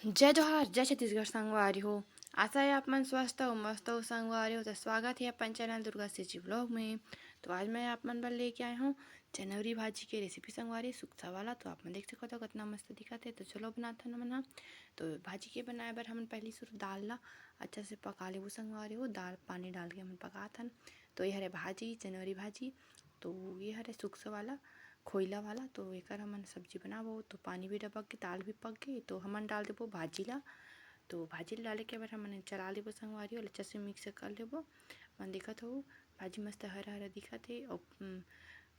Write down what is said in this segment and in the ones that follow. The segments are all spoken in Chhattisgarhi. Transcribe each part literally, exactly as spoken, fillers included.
जय जोहार, जय छत्तीसगढ़ संगवारी हो। आशा है आप मन स्वस्थ हो, मस्त हो संगवारी हो। तो स्वागत है अपन चैनल दुर्गा सिची व्लॉग में। तो आज मैं आप मन बर लेके आए हूँ चनौरी भाजी के रेसिपी संगवारी, सुक्खा वाला। तो आप मन देख सकत हो कितना मस्त दिखत है। तो चलो बनाथन हमन हा। तो भाजी के बनाए बर हमन पहली सुरू दाल ला अच्छा से पका लेबो संगवारी हो। दाल पानी डाल के हमन पकाथन। तो ये हरे भाजी, चनौरी भाजी। तो ये हरे सुक्खा वाला, खोइला वाला। तो एकर हमन सब्जी बनाबो। तो पानी भी डबक के, दाल भी पक गे। तो हमन डाल देबो भाजी ला। तो भाजी ला डाले के बाद हमन चला लेबो संगवारी हो, अच्छा से मिक्स कर लेबो। मन देखत हो भाजी मस्त हरा हरा दिखत हे। अउ, उम,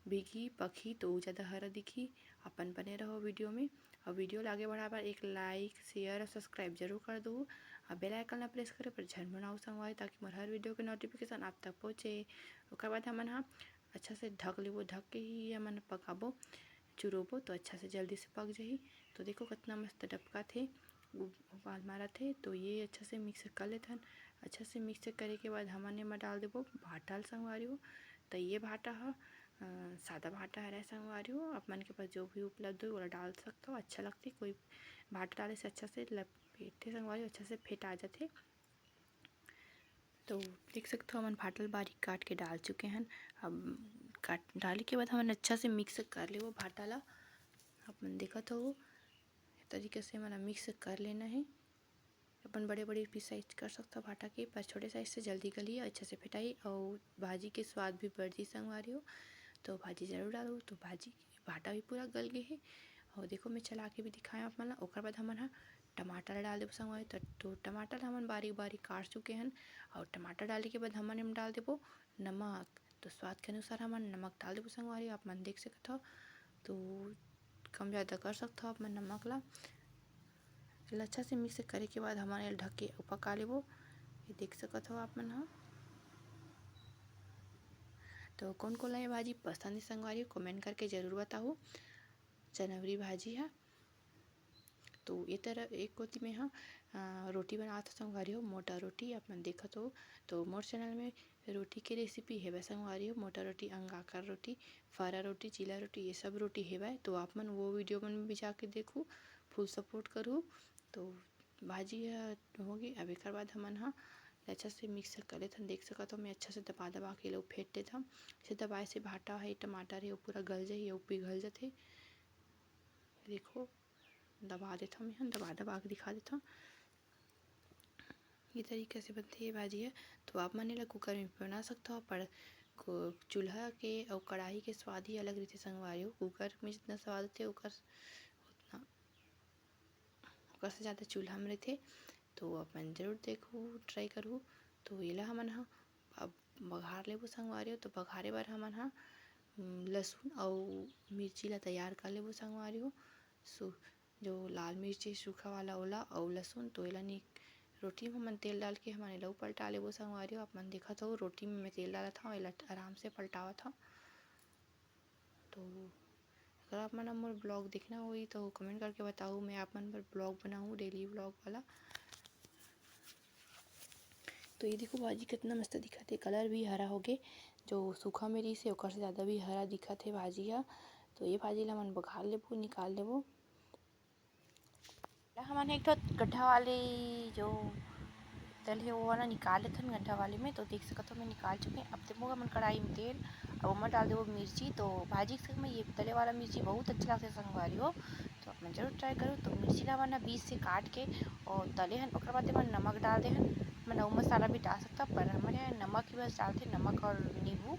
भीगी पकही तो उ ज़्यादा हरा दिखही। अपन बने रहो वीडियो में। अउ वीडियो ला आगे बढ़ाए बर एक लाइक, शेयर अउ सब्सक्राइब जरूर कर दो। अउ बेल आइकन ला प्रेस करे पर झन भुलाओ संगवारी, ताकि मोर हर वीडियो के नोटिफिकेशन आप तक पहुँचे। ओकर बाद हमन हा अच्छा से ढक लेबो, ढक के ही हमन पकाबो, चुरोबो तो अच्छा से जल्दी से पक जाही। तो देखो कितना मस्त डबकत हे, उ-, उबाल मारत हे। तो ये अच्छा से मिक्स कर लेथन। अच्छा से मिक्स करे के बाद हमन एमा डाल देबो भाटा ल संगवारी हो। तो ये भाटा ह, अ, सादा भाटा हरे संगवारी हो। आप मन के पास जो भी उपलब्ध हो ओला डाल सकथो, अच्छा लगथे। कोई भाटा डाले से अच्छा से लपेटथे संगवारी हो, अच्छा से फेटा जाथे। तो देख सकथो हमन भाटा ल बारीक काट के डाल चुके हन। अब काट डाले के बाद हमन अच्छा से मिक्स कर लेबो भाटा ला। आप मन देखत हो, ए तरीका से हमन मिक्स कर लेना हे। अपन बड़े बड़े पीस साइज कर सकथो भाटा के, पर छोटे साइज से जल्दी गली, अच्छा से फेटाई अउ भाजी के स्वाद भी बढ़ जी संगवारी हो। तो भाजी जरूर डालो। तो भाजी, भाटा भी पूरा गल गे हे। अउ देखो मैं चला के भी दिखाया आप मन ला। ओकर बाद हमन हा टमाटर डाल देबो संगवारी। तो, तो टमाटर हमन बारीक बारीक काट चुके हन। अउ टमाटर डाले के बाद हमन एम डाल देबो नमक। तो स्वाद के अनुसार हमन नमक डाल देबो संगवारी, आप मन देख सकत हो। तो कम ज़्यादा कर सकत हो आप मन नमक ला। एला अच्छा से मिक्स करे के बाद हमन एला ढक के अउ पका लेबो। ये देख सकत हो आप मन ह। तो कौन कौन ला ये भाजी पसंद है संगवारी, कमेंट करके जरूर बताओ। चनौरी भाजी ह। तो ये तरह एक कोती में ह, अ, रोटी बनात हो संगवारी हो, मोटा रोटी आप मन देखत हो। तो मोर चैनल में रोटी के रेसिपी हेवय संगवारी हो, मोटा रोटी, अंगाकर रोटी, फरा रोटी, चीला रोटी, ये सब रोटी हेवय। तो आप मन वो वीडियो मन में भी जाके देखू, फुल सपोर्ट करू। तो भाजी ह होगे। अब एकर बाद हमन ह अच्छा से मिक्स कर लेथन। देख सकत हो मैं अच्छा से दबा दबा के लो फेंट देथन। जैसे दबाए से भाटा है, टमाटर है, वो पूरा गल जाही, वो पिघल जाथे। देखो दबा देथन, मैं ह दबा दबा के दिखा देथन। ये तरीका से बनथे ये भाजी ह। तो आप मन एला कुकर में भी बना सकत हो, पर को-, चूल्हा के अउ कढ़ाई के स्वाद ही अलग रहिथे संगवारी हो। कुकर में जितना स्वाद होथे ओकर उतना, ओकर से ज़्यादा चूल्हा में रहिथे। तो आप मन जरूर देखू, ट्राई करू। तो एला हमन ह अब बघार लेबो संगवारी हो। तो बघारे बर हमन ह, उम, लहसुन अउ मिर्ची ला तैयार कर लेबो संगवारी हो। सु-, जो लाल मिर्ची सूखा वाला ओला अउ लहसुन, तो एला नि-, रोटी में हमन तेल डाल के हमन एला पलटा लेबो संगवारी हो। आप मन देखत हो रोटी में मैं तेल डालत हव, एला आराम से पलटावत हव। तो अगर आप मन मोर ब्लॉग देखना होही तो कमेंट करके बताओ, मैं आप मन बर ब्लॉग बनाऊँ, डेली ब्लॉग वाला। तो ये देखो भाजी कितना मस्त दिखत हे, कलर भी हरा होगे, जो सूखा में रहिस हे ओकर से ज़्यादा भी हरा दिखत हे भाजी ह। तो ये भाजी ला हमन बघार लेबो, निकाल लेबो। हमन एक ठो गड्ढा वाले जो तल हे वो वाला निकाल लेथन गड्ढा वाले में। तो देख सकत हो मैं निकाल चुके हैं। अब देबो हमन कढ़ाई में तेल, अब ओमा डाल देबो मिर्ची। तो भाजी के संग में ये तले वाला मिर्ची बहुत अच्छा लगथे संगवारी हो, तो आप मन जरूर ट्राई करो। तो मिर्ची ला हमन ह बीच से काट के अउ तले हन, ओकर बाद एमा नमक डाल दे हन। हमन अउ मसाला भी डाल सकता, पर हमन ह नमक ही बस डालथे, नमक अउ नींबू।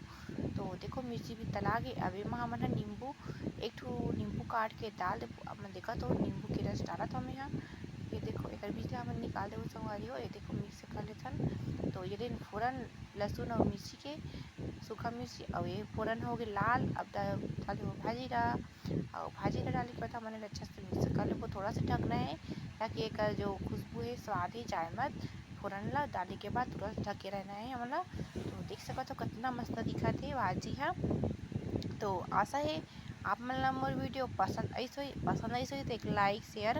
तो देखो मिर्ची भी तला गे। अब एमा हमन ह नींबू, एक ठो नींबू काट के डाल देबो। आप मन देखत हो नींबू के रस डालत हव मैं ह। ये देखो एकर बीज ला हमन निकाल देबो संगवारी हो। ये देखो मिक्स कर लेथन। तो ये देन फोरन, लहसुन अउ मिर्ची के, सूखा मिर्ची, अउ ये फोरन होगे लाल। अब डा-, डाल देबो भाजी ला। अउ भाजी ला डाले के बाद हमन एला अच्छा से मिक्स कर लेबो। थोड़ा सा ढकना है ताकि एकर जो खुशबू है, स्वाद है, जाए मत। फोरन ला डाले के बाद तुरंत ढके रहना है हमन ला। तो देख सकत हो कितना मस्त दिखत हे भाजी ह। तो आशा है आप मन ला मोर वीडियो पसंद आइस होही। पसंद आइस होही तो एक लाइक शेयर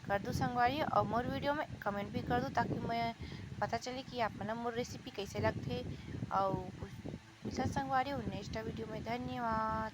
कर दू संगवारी, अउ मोर वीडियो में कमेंट भी कर दू ताकि मैं पता चले कि आप मन ला मोर रेसिपी कैसे लगथे। अउ मिलथन संगवारी हो नेक्स्ट वीडियो में। धन्यवाद।